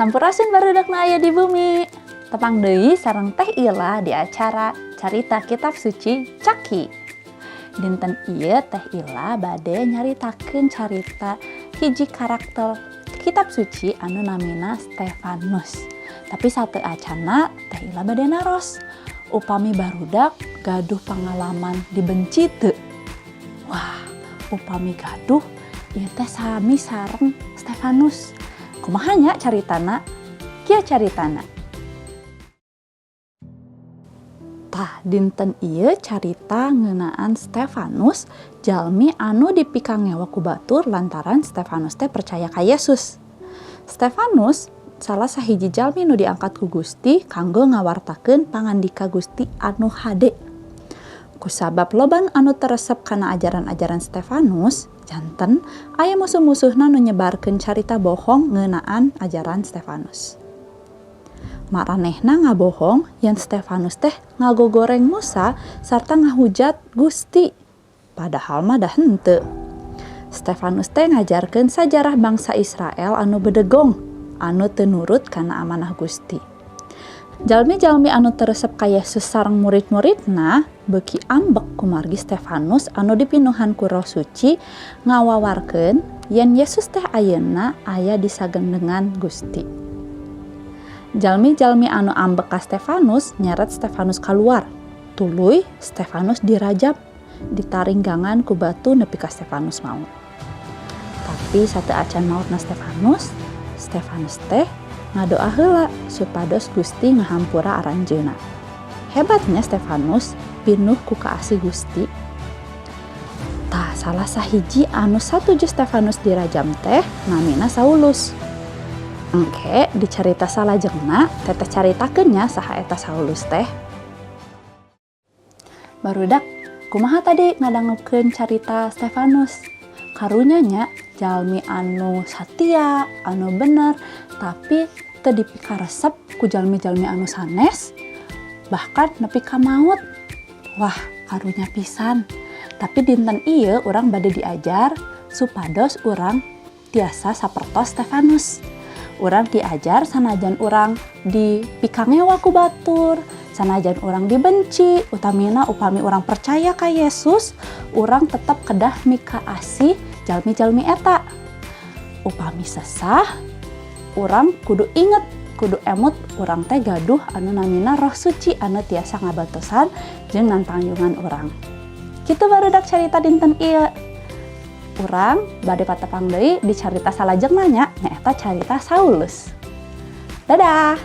Sampurasun, barudak nu aya di bumi. Tepang deui sareng Teh Ila di acara Carita Kitab Suci Caki. Dinten ieu Teh Ila bade nyaritakeun carita hiji karakter Kitab Suci anu namina Stefanus. Tapi sateuacanna, Teh Ila bade naros. Upami barudak gaduh pengalaman dibenci teu? Wah, upami gaduh, ieu teh sami sareng Stefanus. Kumaha nya caritana? Kieu caritana. Tah, dinten ieu carita ngeunaan Stefanus, jalmi anu dipikangewa ku batur lantaran Stefanus teh percaya ka Yesus. Stefanus salah sahiji jalmi nu diangkat ku Gusti kanggo ngawartakeun pangandika Gusti anu hade. Kusabab loba anu teu resep kana ajaran-ajaran Stefanus, janten aya musuh-musuhna nu nyebarkeun carita bohong ngeunaan ajaran Stefanus. Maranehna ngabohong yen Stefanus teh ngagogoreng Musa sarta ngahujat Gusti. Padahal mah da henteu. Stefanus teh ngajarkeun sajarah bangsa Israel anu bedegong, anu teu nurut kana amanah Gusti. Jalmi-jalmi anu teu resep ka Yesus sareng murid-muridna beuki ambek kumargi Stefanus anu dipinuhan ku Roh Suci ngawawarkeun yen Yesus teh ayeuna aya di sagendengan Gusti. Jalmi-jalmi anu ambek ka Stefanus nyeret Stefanus kaluar. Tuluy Stefanus dirajam, ditaringgangan ku batu nepi ka Stefanus maut. Tapi sateuacan mautna Stefanus, Stefanus teh ngadoa heula supados Gusti ngahampura aranjeunna. Hebat nya Stefanus, pinuh ku kaasih Gusti. Tah, salah sahiji anu satuju Stefanus dirajam teh namina Saulus. Engke di carita salajengna Teteh caritakeun nya saha eta Saulus teh. Barudak, kumaha tadi ngadangukeun carita Stefanus? Karunya nya, jalmi anu satia, anu bener, tapi teu dipikaresep ku jalmi-jalmi anu sanes, bahkan nepi ka maut. Wah, karunya pisan. Tapi dinten ieu urang bade diajar supados urang tiasa sapertos Stefanus. Urang diajar sanajan urang dipikangewa ku batur, sanajan urang dibenci, utamina upami urang percaya ka Yesus, urang tetap kedah mikaasih jalmi-jalmi eta. Upami sesah, urang kudu inget, kudu emut urang teh gaduh anu namina Roh Suci anu tiasa ngabantosan jeung nantangyungan urang. Kitu, barudak, carita dinten ieu. Urang bade patepang deui di carita salajengna nya, nyaeta carita Saulus. Dadah.